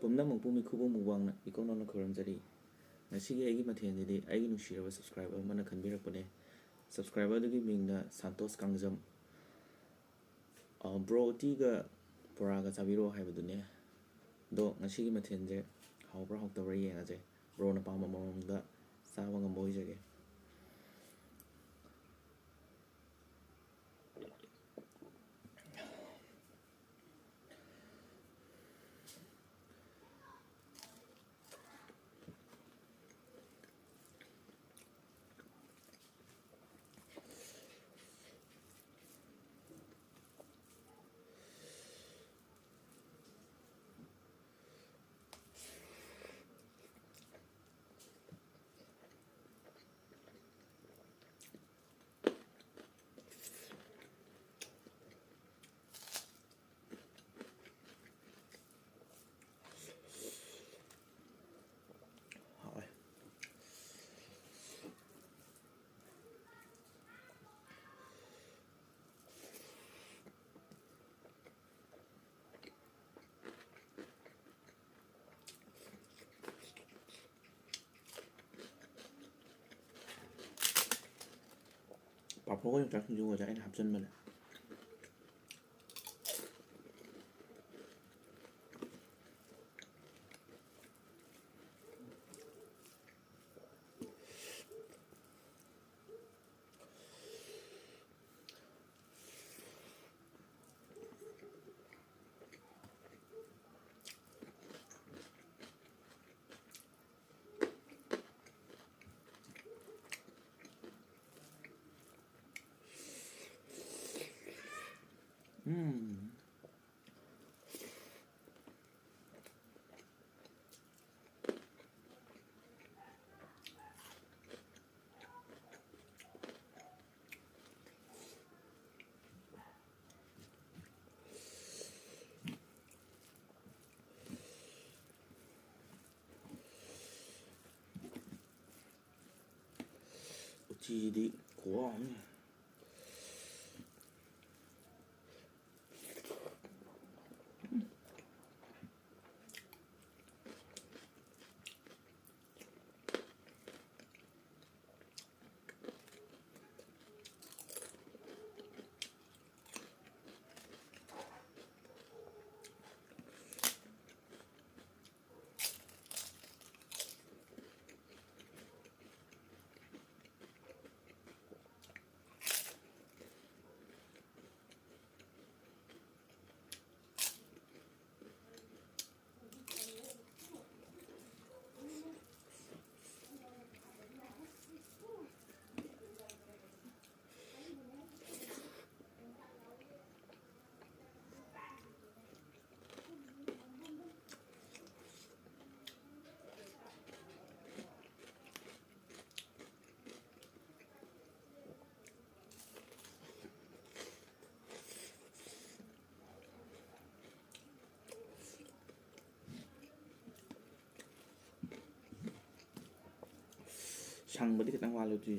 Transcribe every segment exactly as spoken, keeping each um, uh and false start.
ꯄꯨꯝꯅꯃꯛꯄꯨ ꯃꯤꯈꯨꯕꯝ ꯃꯨꯛꯕꯥꯡꯅ ꯏꯀꯣꯛ ꯅꯧꯅ ꯈꯨꯔꯨꯝꯖꯔꯤ꯫ ꯉꯁꯤꯒꯤ ꯑꯩꯒꯤ ꯃꯊꯦꯜꯁꯤꯗꯤ ꯑꯩꯒꯤ ꯅꯨꯡꯁꯤꯔꯕ subscriber ꯑꯃꯅ ꯈꯟꯕꯤꯔꯛꯄꯅꯦ꯫ Subscriber ꯑꯗꯨꯒꯤ ꯃꯤꯡꯅ ꯁꯥꯟꯇꯣꯁ ꯀꯥꯡꯖꯝ꯫ ꯑ, bro, ꯎꯇꯤꯒ ꯕꯣꯔꯥꯒ ꯆꯥꯕꯤꯔꯣ ꯍꯥꯏꯕꯗꯨꯅꯦ꯫ ꯑꯗꯣ ꯉꯁꯤꯒꯤ ꯃꯊꯦꯜꯁꯦ ꯍꯥꯎꯕ꯭ꯔꯥ ꯍꯥꯎꯇꯕ꯭ꯔꯥ ꯌꯦꯡꯉꯁꯦ꯫ Broꯅ ꯄꯥꯝꯕ ꯃꯑꯣꯡꯗ ꯆꯥꯕ ꯉꯝꯕ ꯑꯣꯏꯖꯒꯦ꯫ ꯍꯥꯎꯋꯦ꯫ ꯄꯥꯐꯣꯔꯒ ꯌꯣꯡꯆꯥꯛ ꯁꯤꯡꯖꯨꯒꯁꯦ ꯑꯩꯅ ꯍꯥꯞꯆꯤꯟꯕꯅꯦ꯫ ꯎꯝ꯫ ꯎꯇꯤꯗꯤ ꯈꯨꯍꯥꯎ ꯑꯃꯅꯤ꯫ ꯁꯪꯕꯗꯤ ꯈꯤꯇꯪ ꯋꯥꯠꯂꯦ ꯑꯗꯨꯏ꯫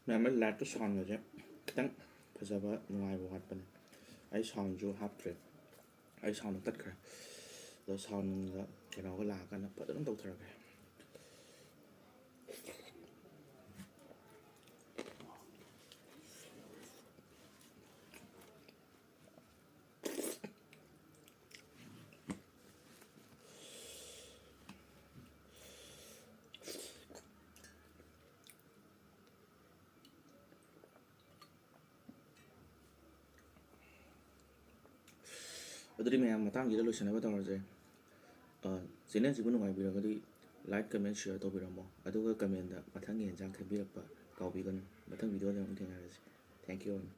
ꯃꯌꯥꯝ, ꯑꯩ ꯂꯥꯏꯠꯇꯣ ꯁꯥꯎꯟꯒꯁꯦ ꯈꯤꯇꯪ ꯐꯖꯕ ꯅꯨꯡꯉꯥꯏꯕ ꯋꯥꯠꯄꯅꯦ꯫ ꯑꯩ ꯁꯥꯎꯟꯁꯨ ꯍꯥꯞꯇ꯭ꯔꯦ, ꯑꯩ ꯁꯥꯎꯟ ꯇꯠꯈ꯭ꯔꯦ꯫ ꯑꯗꯣ ꯁꯥꯎꯟꯒ ꯀꯩꯅꯣꯒ ꯂꯥꯛꯑꯀꯥꯟꯗ ꯐꯖꯅ ꯇꯧꯊꯔꯛꯀꯦ꯫ ꯑꯗꯨꯗꯤ ꯃꯌꯥꯝ, ꯃꯇꯥꯡꯁꯤꯗ ꯂꯣꯏꯁꯤꯟꯅꯕ ꯇꯧꯔꯁꯦ꯫ ꯑ, ꯆꯦꯅꯦꯜꯁꯤꯕꯨ ꯅꯨꯡꯉꯥꯏꯕꯤꯔꯒꯗꯤ like, comment, share ꯇꯧꯕꯤꯔꯝꯃꯣ꯫ ꯑꯗꯨꯒ comment ꯃꯊꯪꯒꯤ ꯌꯦꯟꯁꯥꯡ ꯈꯟꯕꯤꯔꯛꯄ ꯀꯥꯎꯕꯤꯒꯅꯨ꯫ ꯃꯊꯪ video ꯗ ꯑꯃꯨꯛ ꯊꯦꯡꯅꯔꯁꯤ꯫ Thank you꯫